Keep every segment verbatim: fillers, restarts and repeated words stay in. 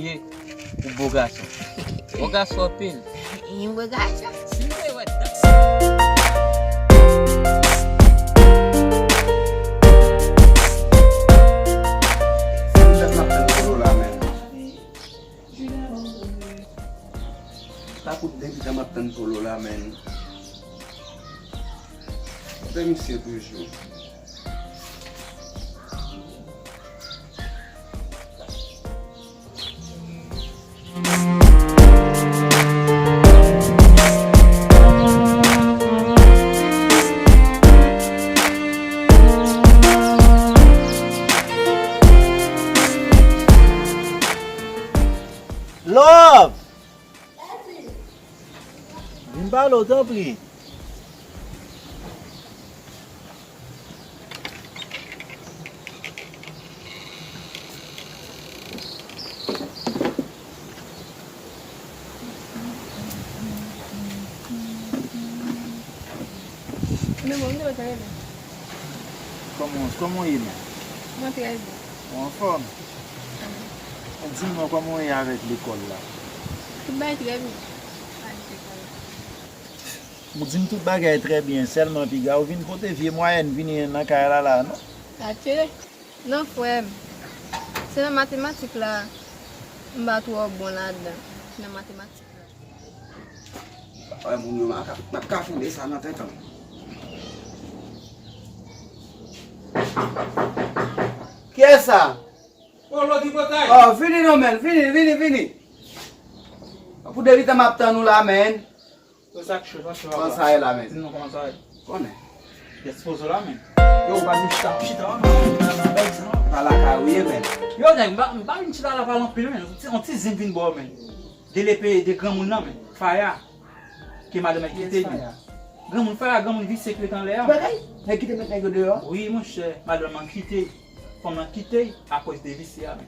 Ou bo gason. Bo gason anpil. Yon bo gason. Si m te wè. Se m tèt m ap tann polo la, men. Sa pou depi tan m ap tann polo la, men. Kote misye toujou? Love! Vin pale w, tanpri. Men bon, m te wè sa rele. Kòman, kòman w ye, men? Mwen trè byen. Ou anfòm? Di m non, kòman w ye avèk lekòl la? Tout bagay trè byen. Ou di m tout bagay trè byen, sèlman piga ou vin pote vye mwayèn vini nan kay la la, non? Atire. Non, frè m. Se nan matematik la, m pa twò bon ladan. Se nan matematik la. Wè moun yo, m ap ka foude sa nan tèt an. Kiyès sa? Polo tripotay. Oh, vini non, men, vini, vini, vini. Pou depi tan m ap tann ou la, men. Yo sa k cho, sa k cho. Kòman sa ye la, men? Di nou kòman sa ye. Konnen. Dispozo la, men. Yo, ou pa vin chita. Chita, chita, chita, chita, chita, chita. Pa lakay ou ye, men. Yo, nèg, m pa, m pa vin chita la pale anpil, men. On ti, on ti zen vin bò, men. De lepe, de granmoun nan, men. Faya. Ke madanm mwen kite li. Granmoun Faya, granmoun visye ki ret anlè a. Bagay, nèg kite met nèg yo deyò. Wi, monchè, madanm mwen kite. Fanm nan kite akoz de visye a, men.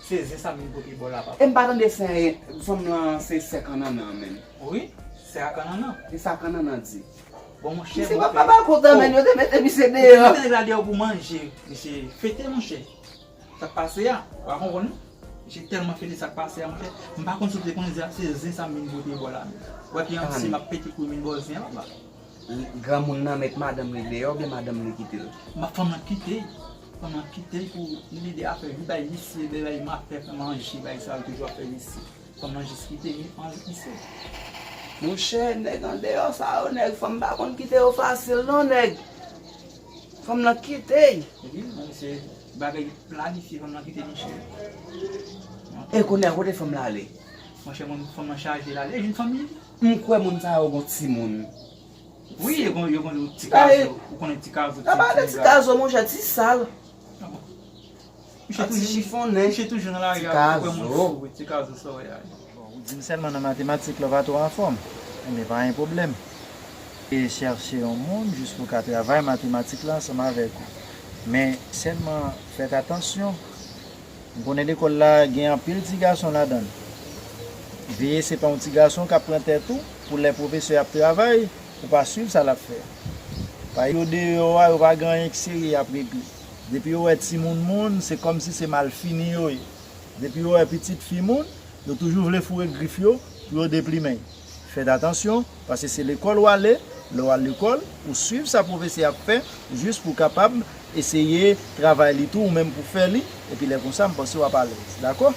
Se zen sa m vin pote bò la, papa. E m pa tande se fanm nan se sè kannannan menm. Wi, sè a kannannan. E sa kannannan di? Bon, monchè, Misye pa pa ba kontan, men yo te mete misye deyò. Mete nèg la deyò pou manje. Misye fete, monchè. Sa k pase a? Ou pa konprann, non? Misye tèlman fete sa k pase a, monchè. M pa konn si w te konnen se zen sa m vin pote bò la, men. Ou wè ki yon ti m ap pete kou vin bò zen an, papa. Granmoun nan met madanm li deyò oubyen madanm li kite l? Ma fanm nan kite. Fanm nan kite pou li de afè li bay visye, bay mafè, fè manje, bay sa, li toujou ap fè visye. Fanm nan jis kite li, fanm nan jis kite. Monchè, nèg andeyò sa yo, nèg fanm pa konn kite yo fasil non, nèg. Fanm nan kite. Epi, misye, bagay planifye, fanm nan kite misye. E kounye a kote fanm nan ale? Monchè, mwen, fanm nan chaje l ale, e jwenn fanmi li. M kwè moun sa yo gon timoun. Wi, yo gon, yo gon ti kazo. Ou konnen ti kazo, ti, pa pale ti kazo, monchè, ti sal. Misye toujou, misye toujou nan lari a, ou kwè moun fou, wi, ti kazo sa w wè a. Bon, ou di m sèlman nan matematik la w pa twò anfòm. Enben, pa gen pwoblèm. E chèche yon moun jis pou w ka travay matematik la ansanm avèk ou. Men, sèlman fèt atansyon. M konnen lekòl la gen anpil ti gason ladan l. Veye se pa yon ti gason k ap pran tèt ou pou lè pwofesè ap travay, ou pa swiv sa l ap fè. Paske yo deyò a, yo pa gen anyen ki serye y ap regle. Depi yo wè timoun moun, se kòmsi se malfini yo ye. Depi yo wè pitit fi moun, yo toujou vle foure grif yo pou yo deplimen. Fèt atansyon, paske se lekòl w ale, lè w al lekòl, ou swiv sa pwofesè ap fè, jis pou w kapab eseye travay li tou, ou menm pou fè li, epi lè konsa, m panse w ap alèz. Dakò?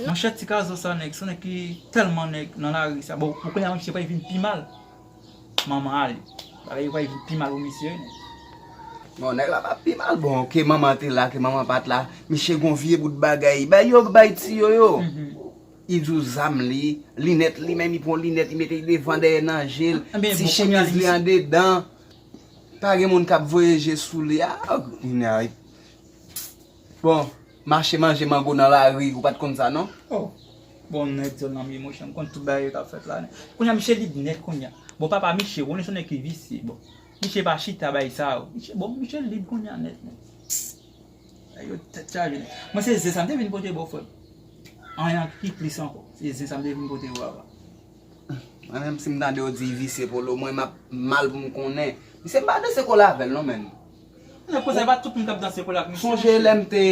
Monchè, ti kazo sa, nèg, se yon nèg ki tèlman nèg nan lari sa. Bon, pou kounye a, misye pral vin pi mal. Manman ale. Bagay yo pral vin pi mal pou misye, wi, nèg. Bon, nèg la pa pi mal. Bon, ke manman te la, ke manman pa t la, misye gon vye bout bagay. Bay yo, bay ti yo yo. Li di w zam li, linèt li menm, li pran linèt, li mete li devan dèyè nan je l, ti chemiz li andedan. Pa gen moun k ap voye je sou li a. Bon, mache manje mango nan lari, ou pa t konn sa non? Oh, bon, nèg zòn nan m ye monchè, m konn tout bagay yo k ap fèt la. Kounye a misye lib nèt kounye a. Bon, papa misye, ou konnen se yon nèg ki visye, bon. Misye pa chita bay sa yo. Misye, bon, misye lib kounye a nèt, nèt. Yo tèt chaje. Mwen se zen sa m te vin pote ba w frè m. Anyen ki plis ankò. Se zen sa m te vin pote ba w papa. Mwen menm si m tande yo di visye polo, mwen m ap mal pou m konnen. Misye m pa danse kole avè l non menm. Nan koze pa tout moun k ap danse pou la ak misye. Sonje lè m te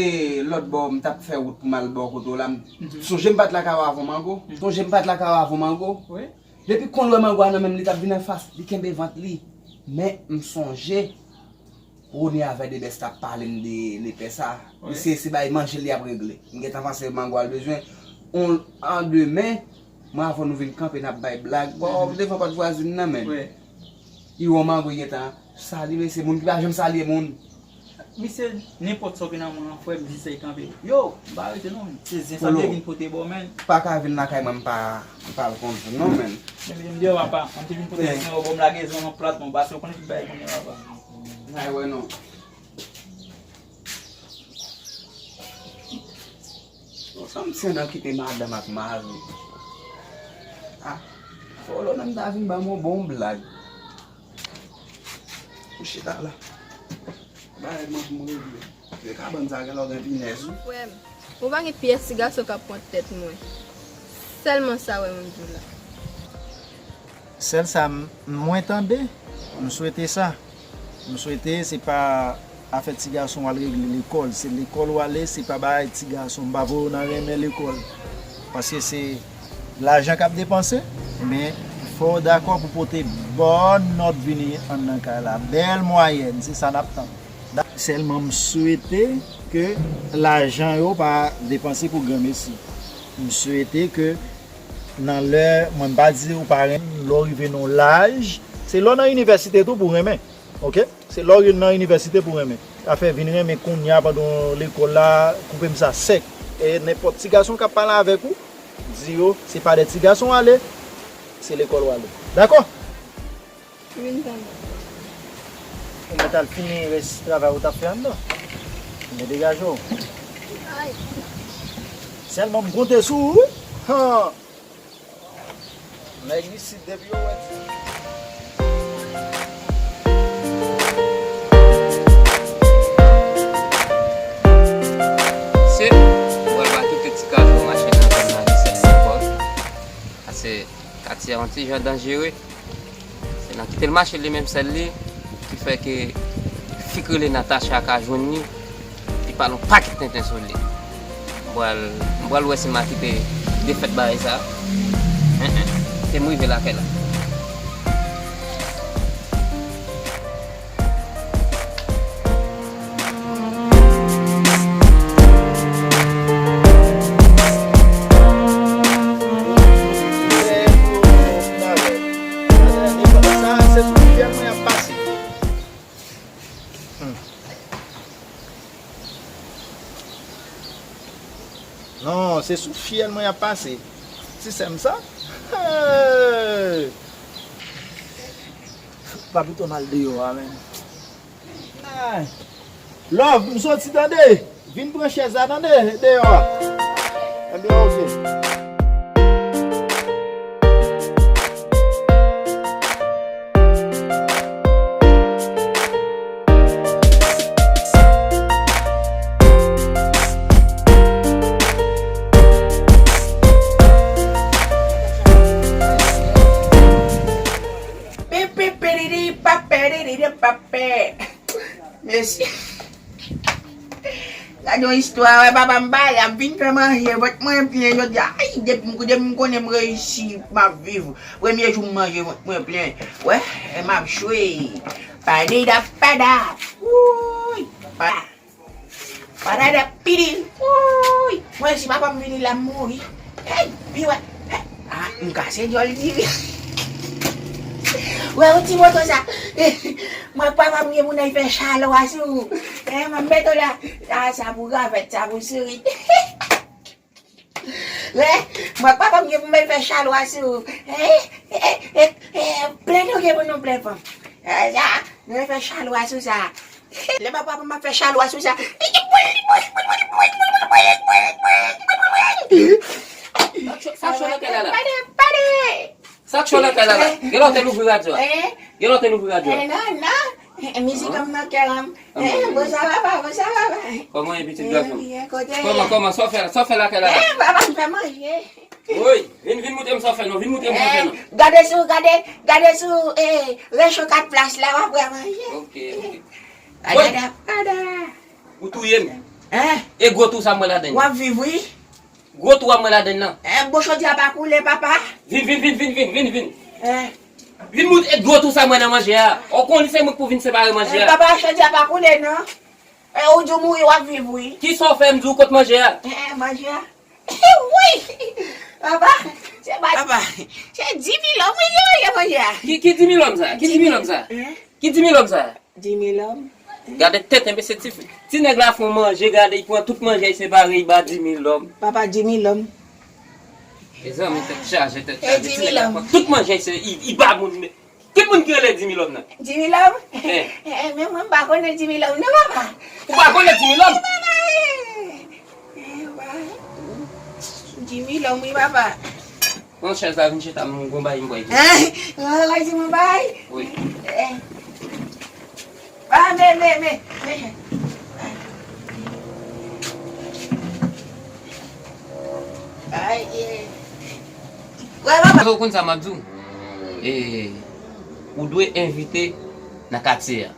lòt bò, m t ap fè wout pou m al bò kote w la. M- Sonje m pa t lakay ou avè w mango. Sonje m pa t lakay ou avè w mango. Wi. Depi konn wè mango a nan men m, li t ap vin anfas, li kenbe vant li. Men m sonje Rony avè Debès t ap pale m de lepè sa. Wi. Misye se bay manje li ap regle. M gentan panse mango a l bezwen. On, an demen, mwen avè w nou vin kanpe, n ap bay blag. Bò, devan pòt vwazin nan, men. Wi. Iwon mango gentan salye mesye, moun ki pa janm salye moun. Misye, nenpòt sa w gen nan men w, frè m, jis fè kanpe. Yo, m pa rete non, men. Se zen sa m te vin pote ba w, men. Pa ka vin lakay mwen, m pa, m pa al konn non, men. Men, men, deyò, papa. Mwen te vin pote zen, yo ba m lage zen nan plat, mwen pase, w konnen tout bagay konnen, papa. N a wè non. Bon, sa m se nan kite madanm ak mari. Ah, fò lò nan m ta vin ban m yon bon blag. Ou chita la. Bagay mwen pou m regle. Vye kabann sa gen lè w gen pinèz, wi. Frè m, ou pa gen pyès ti gason k ap pran tèt mwen. Sèlman sa wè mwen di w la. Sèl sa m- mwen tande, m swete sa. M swete se pa afè ti gason w al regle lekòl. Se lekòl w ale, se pa bagay ti gason. M pa voye w nan renmen lekòl. Paske se lajan k ap depanse, men fò w dakò pou pote bòn nòt vini anndan kay la. Bèl mwayèn, se sa n ap tann. Sèlman m swete ke lajan yo pa depanse pou granmesi. M swete ke nan lè, mwen m pa di ou pa renmen, lè w rive nan yon laj, se lè w nan inivèsite tou pou renmen. Oke? Se lè w nan inivèsite pou renmen. Afè vin renmen kounye a pandan w lekòl la, koupe m sa sèk. E nenpòt ti gason k ap pale avèk ou, di yo, se pa de ti gason w ale, se lekòl w ale. Dakò? Vin tann. Ou mèt al fini rès travay ou t ap fè anndan. Men degaje w. Ay. Sèlman m konte sou ou, wi. Han. Nèg isit depi yo wè ti. Se, mwen ba tout ti kazo mache nan zòn nan, se ankò. Pase katye a yon ti jan danjere. Se nan kite l mache li menm sèl li ki fè ke fi k rele Natacha ka jwenn li, li pale yon pakèt tenten sou li. M pral, m pral wè si m a kite defèt bagay sa. Hen, hen. Te m rive lakay la. Non, se sou fyèl mwen y ap pase. Ti sè m sa? Hey! Pa pito m al deyò a, men. Ay. Love, m soti tande. Vin pran chèz la tande, deyò a. Ebyen, oke. Pe, pe, pe, di, di, pa, pe, di, di, di, pa, pe. Mèsi. Gade yon istwa, wè papa m pale, ap vin fè manje, vant mwen plen jodi a. Ay, depi m, depi m konnen m reyisi, m ap viv. Premye jou m manje, vant mwen plen. Wè, m ap jwe. Padida, pada. Wouy. Pa- Padada pidi. Wouy. Mwen si papa m vini la m mouri. Hey, pi wè. Hey. Ah, m kase dyòl diri. Wè, ou ti moto sa. Mwen papa m gen pou n al fè chalwa sou ou. Eh, mwen mete w la. Ah, sa pou gravèt, sa pou sourit. Wè, mwen papa m gen pou mwen fè chalwa sou ou. Eh, eh, eh, eh, plen nou gen pou nou plen fanm. Eh, sa, nou fè chalwa sou sa. Lè papa m ap fè chalwa sou sa. Sa cho nan kay la la. Pade, pade. Sa k cho nan kay la la? Gen lè w te louvri radyo a? Eh? Gen lè w te louvri radyo a? Eh, non, non. Eh, mizik an nan kè m. Eh, bonjou papa, bonjou papa. Kòman ye pitit gason? Eh, byen, kote? Kòman, kòman? Sa w fè, sa w fè lakay la la? Eh, papa m fè manje. Woy, vin, vin moutre m sa w fè non, vin moutre m sa w fè non. Eh, gade sou, gade, gade sou, eh, recho kat plas la, w ap wè manje. Ok, ok. Woy! Ou touye m. Hein? E gwo tou sa mwen ladan. W ap viv, wi. Gwo tou a mwen ladan nan. Eh, bon, chodi a pa koule, papa. Vin, vin, vin, vin, vin, vin, vin. Eh. Vin moute gwo tou sa mwen nan manje a. Ou konnen se mwen k pou vin separe manje a. Eh, papa, chodi a pa koule, non. Eh, ou di w mouri, w ap viv, wi. Kisa w fè m di w kot manje a? Eh, eh, manje a. Wi. Papa, se pa, papa, se di mil lòm, wi, ki manje manje a. Ki, ki di mil lòm sa? Ki di mil lòm sa? Hein? Ki di mil lòm sa? Di mil lòm. Gade tèt enbesil ti, ti nèg la fè yon manje, gade, li pran tout manje, li separe, li ba di mil lòm. Papa, di mil lòm. Mezanmi, tèt chaje, tèt chaje. Ti nèg la pran tout manje, li, li ba moun. Ki moun ki rele di mil lòm nan? Di mil lòm? Eh. Eh, men mwen, m pa konnen di mil lòm, non, papa. Ou pa konnen di mil lòm? Eh, papa, eh. Eh, papa. Di mil lòm, wi, papa. Pran chèz la, vin chita, m gon bagay m pral di. Hein? Ou pral di m yon bagay? Wi. Eh. Ah, men, men, men, men. Ay, eh. Wè, papa. Ou konn sa m ap di w? E, ou dwe envite nan katye a.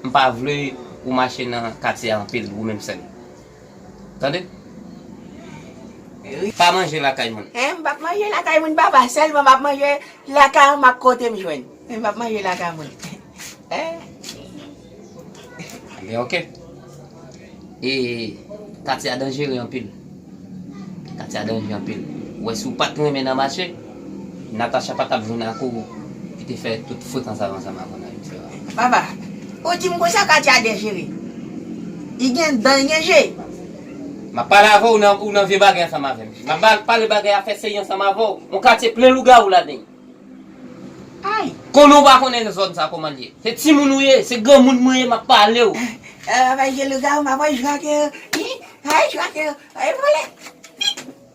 M pa vle ou mache nan katye a anpil, ou menm sèl. Tande? Pa manje lakay moun. Hein, m p ap manje lakay moun, papa. Sèlman m ap manje lakay m ak kote m jwenn. Men m p ap manje lakay moun. Hein? Ebyen, oke. E katye a danjere anpil. Katye a danje anpil. Ou wè, si w pa t renmen nan mache, Natacha pa t ap jwenn ak ou ki te fè tout frekans avan sa m ap ann Ayiti a. Papa, ou di m konsa katye a danjere. Li gen dan, li gen je. M ap pale avè w nan, ou nan vye bagay ansanm avè m. M ap ba-, pale bagay afè seri ansanm avè w. Yon katye plen lougawou ladan l. Ay! Konnen w pa konnen zòn sa kòman l ye. Se timoun ou ye, se granmoun mwen ye, m ap pale w. Eh, papa, je lougawou, m ap jwe ak yo. Hi, ay, jwe ak yo. Ay, vole.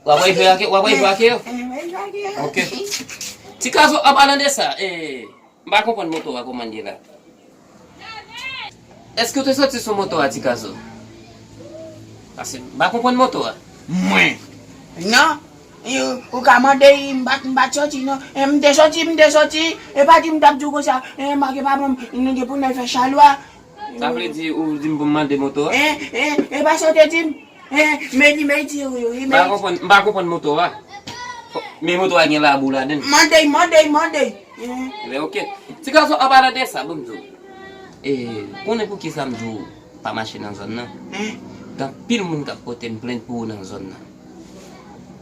W ap jwe ak yo? W ap jwe ak yo? Eh, m ap jwe ak yo. Oke. Ti Kazo, an palan de sa, eh, m pa konprann moto a kòman l ye la. Èske w te soti sou moto a, Ti Kazo? Paske m pa konprann moto a. Mwen? Non. E, ou ka mande, m pa, m pa t soti, non. E, m te soti, m te soti. E pa di m t ap di w konsa. E, manke pa bon, nou gen pou n al fè chalwa. Sa vle di, ou di m pou m mande moto a? E, e, e pa sa w te di m? E, men li, men li di, wi, wi, men li di. M pa konprann, m pa konprann moto a. Men moto a gen labou ladan l. Mande, mande, mande. E. Ebyen, oke. Ti Kazo, an palan de sa, ban m di w. E, konnen poukisa m di w pa mache nan zòn nan? Hein? Gen anpil moun k ap pote m plent pou ou nan zòn nan.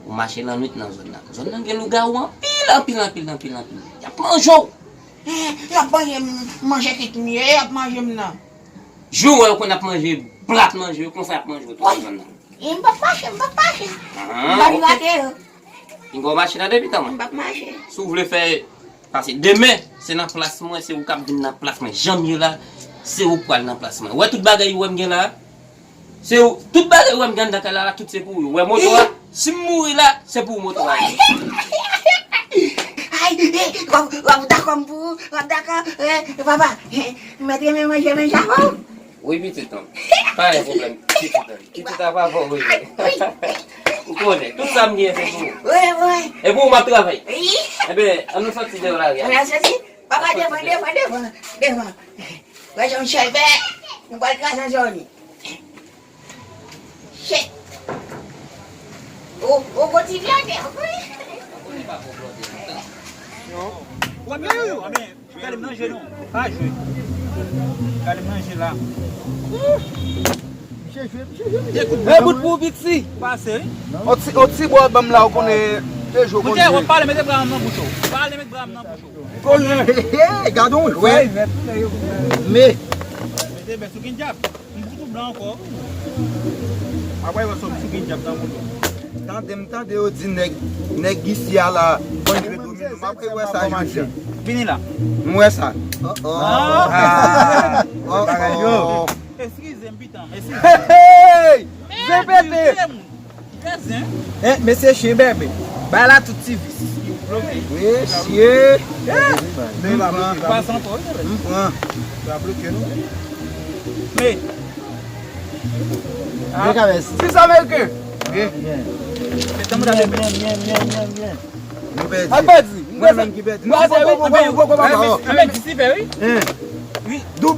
Ou mache lannwit nan zòn nan. Zòn nan gen lougawou anpil, anpil, anpil, anpil, anpil. Y ap manje w. Eh, y ap manje m, manje kit m ye, y ap manje m nan. Jou w wè yo konn ap manje plat manje yo, konsa y ap manje w tou nan zòn nan. E m p ap mache, m p ap mache. Ah, m p ap oke. Rate yo. Pinga w mache nan depi tan mwen. M p ap mache. Si w vle fè, paske demen, se nan plas mwen, se ou k ap vin nan plas mwen. Jan m ye la, se ou k pral nan plas mwen. Ou wè tout bagay ou wè m gen la, se ou, tout bagay ou wè m gen anndan kay la, la, tout se pou ou. Ou wè moto a, si m mouri la, se pou ou moto a ye. Ay, eh, w ap, w ap dakò m pou ou, w ap dakò, eh, papa, eh, mèt renmen manje, manje avè w. Wi, pitit an. Pa gen pwoblèm, pitit an. Pitit a papa w, wi. Ou konnen, tout sa m gen se pou ou. Wi, wi. E pou ou m ap travay. Wi. Ebyen, ann nou soti deyò lari a. Ann al soti. Papa, devan, devan, devan, devan. Wè jan Michel fè. Nou pral kraze zòn. Shit. O, o, gon ti vyann, wi. Ou ap mete yo, men, gade m nan je non. Pa jwe. Gade m nan je la. Misye jwe, misye jwe, misye jwe. E bout pou piti. Pase, wi. On ti, on ti bò ban m la, ou konnen te jwe. Monchè, w ap pale, mete bra m nan bouch ou. Pale, mete bra m nan bouch ou. Konnen, gade on jwè. Men. Mete bès ou gen djab. M fouti w blan ankò. Apre yo sot sou gen djab nan moun yo. Tande m tande yo di nèg, nèg isi a la, konn jwe domino. M ap rewè sa jodi a. Vini la. M wè sa. Oh, oh. Ah. Oh, oh. Eskize m, pitan. Eskize m. Hey, hey! Zen pete! Zen! Eh, mesye chen bèbè. Bay la tout ti vis. Mesye. M pran. M pran. Men. Sis ameriken. Byen, byen, byen, byen, byen, byen. Nou pèdi. Al pèdi. Mwen menm ki pèdi. Non, poko, poko, poko, poko. Anben, disi fè, wi. Wi. Doub.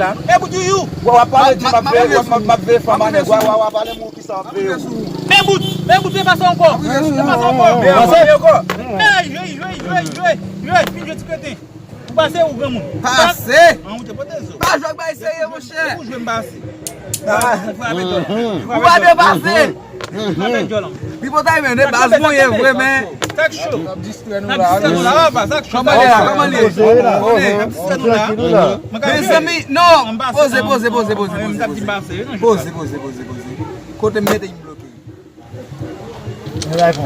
la. Men bout youyou. W ap pale di m ap veye, m ap veye fanm a nèg. W ap pale m ou ki sa w ap veye. Men bout, men bout, men pase ankò. Men pase ankò. Men ankò. Men jwe, jwe, jwe, jwe, jwe, fin jwe ti kreten. Ou pase ou granmoun? Pase. An, ou te pote zo. Pa jwe ak bay serye, monchè. Ou jwe m pase. Ou pa depase. Li potay men de baz mwen ye vre men. Sak cho. N ap distrè nou la. N ap distrè nou la, papa, sak cho. Kòman li la? Kòman li ye? N ap distrè nou la. Mezanmi, non. Poze, poze, poze, poze, poze. Poze, poze, poze, poze. Kote m mete m bloke.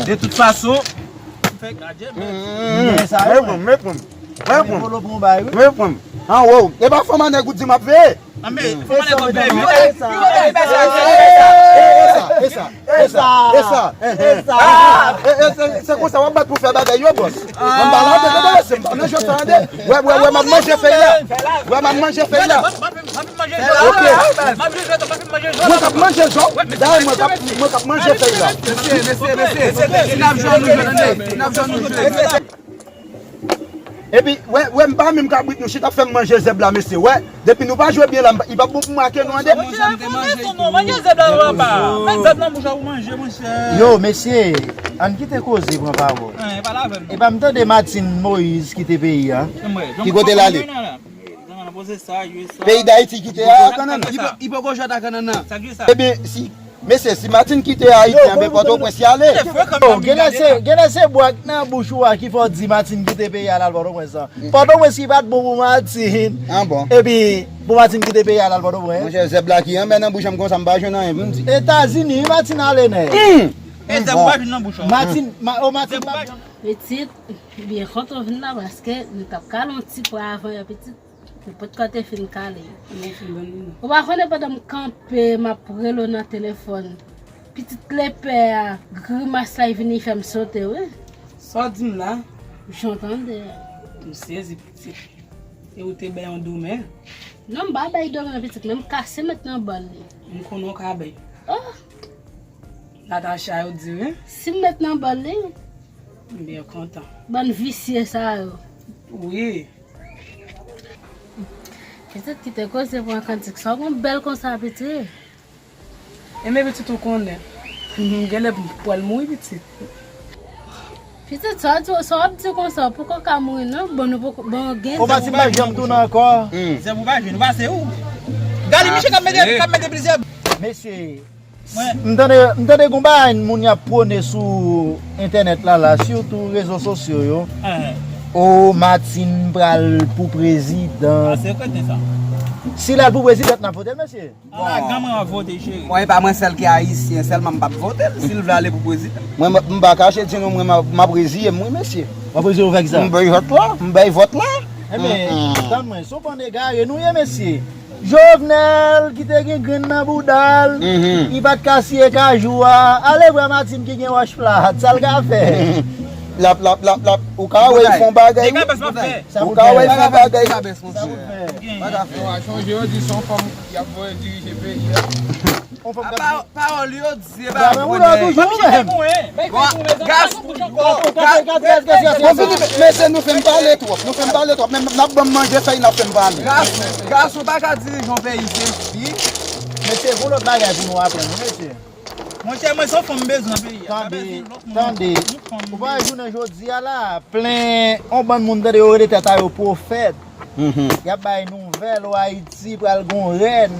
De tout fason, fè gadjè men. Men sa yo, men pran, men pran. Men pran. Men pran. An wo, e pa fanm a nèg ou di m ap veye. Anbe, fanm a nèg ou veye. E sa, e sa, e sa, e sa. Se konsa w ap bat pou fè bagay yo, bòs. An ba la de de se m pa nan jwèt sa de. Wè, wè, wè, m ap manje fèy la. Wè, m ap manje fèy la. Ok. Mwen k ap manje jò. Dayè, mwen k ap, mwen k ap manje fèy la. Mesye, mesye, mesye. Si n ap jwe, nou jwe, tande. Si n ap jwe, nou jwe. Epi, wè, wè, m pa menm kabrit nou chita ap fè m manje zèb la, mesye. Wè, depi nou pa jwe byen la, m pa- li p ap bon pou make nou, tande. Manje zèb la, papa. Met zèb nan bouch ou manje, monchè. Yo, mesye, ann kite koze pran pawòl. E pa m tande Martine Moïse kite peyi a. Ki kote l ale? Peyi Dayiti kite a kannan. Li poko jwèt a kannan nan. Ebyen, si, mesye, si Martine kite Ayiti, anben Pòtoprens y ale. Yo, genlè se, genlè se bwa k nan bouch ou a ki fè w di Martine kite peyi a l al Pòtoprens lan. Pòtoprens ki pa t bon pou Martine. Epi, pou Martine kite peyi a l al Pòtoprens. Monchè, zèb la ki anmè nan bouch an m konsa, m pa jwenn anyen pou m di. Etazini, wi, Martine ale nèt. E zèb ou pa jwenn nan bouch ou. Martine, ma- o Martine pa Pitit, byen kontan w vin la paske nou t ap kale yon ti pwa avan yè pitit, nou potko te fin kale. Ou pa konnen pandan m kanpe, m ap rele w nan telefòn. Pitit lepè a, grimas la, li vini fè m sote, wi. Sa w di m la? Jan w tande a. M sezi, pitit. E ou te bay yon domen? Non, m pa bay domen, pitit, men m kase met nan bòl li. M konnen w ka bay. Oh! Natacha yo di wi. Si m met nan bòl li. M byen kontan. Bann visye sa yo. Wi. Pitit kite koze pran kantik sa. Ou gon bèl konsa, pitit. Enben pitit ou konnen. M genlè pral mouri, pitit. Pitit, sa w di, sa w ap di konsa, ou poko ka mouri non. Bon, nou poko, bon, gen. Ou pa ti m pa janm tounen ankò. Zèb ou pa jwenn, ou pa se ou. Gade, misye k ap mete, k ap mete plizyè. Mesye, M tande, m tande gon bagay moun y ap pwone sou entènèt la, la, sitou rezo sosyo yo. O, Martine pral pou prezidan. Si l al pou prezidan, n ap vote l, mesye. Bon, e pa mwen sèl ki ayisyen, sèlman m p ap vote l, si l vle ale pou prezidan. Mwen, m, m pa kache di nou, mwen, m ap, m ap reziye m, wi, mesye. W ap reziye w fè kisa? M bay vòt la, m bay vòt la. Enben, tann mwen, se yon bann egare nou ye, mesye. Jovenel ki te gen grenn nan bouda l, li pa t ka siye kajou a. Ale vwa Martine ki gen wòch plat, sa l ka fè? Lap, lap, lap, lap. Ou ka wè l fè yon bagay, wi. Ou ka wè l fè yon bagay. Sa pou fè. Ou a chonje yo di se yon fanm y ap voye dirije peyi a. Pawòl yo di, e pa vre. Bon, fini, mesye, nou fè m pale twòp. Nou fè m pale twòp. Men n ap ban m manje fèy, n ap fè m pale. Gason, gason pa ka dirije yon peyi, se fi. Mesye, gon lòt bagay pou nou aprann, wi, mesye. Monchè, mwen se yon fanm bezwen nan peyi a. Sa bezwen lòt moun ankò. Yon fanm bezwen. Tande, tande. Ou pa wè jounen jodi a la, plen yon bann moun tande yo rele tèt a yo pwofèt. Mhm. Y ap bay nouvèl o Ayiti pral gon rèn.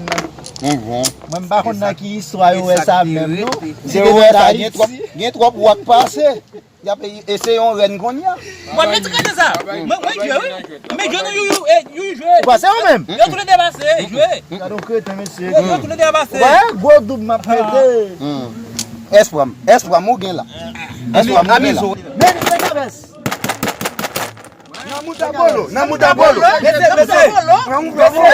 Mhm. Mwen m pa konn nan ki istwa yo wè sa menm non. Se yo wè sa, gen twòp, gen twòp wa k pase. Y ap eseye yon rèn kounye a. Mwen mèt gade sa. Mwen mwen jwe wi. Mwen jwe nou you you eh you you jwe. Ou pase ou menm? Yo tou le de pase jwe. Gade yon kreten mesye. Yo yo tou le de pase. Wè gwo doub m ap pete. Espwa m, espwa m ou gen la. Espwa m ou gen la. Men se kabès. Nan mouda bolo, nan mouda bolo. Mete mete. Nan mouda bolo.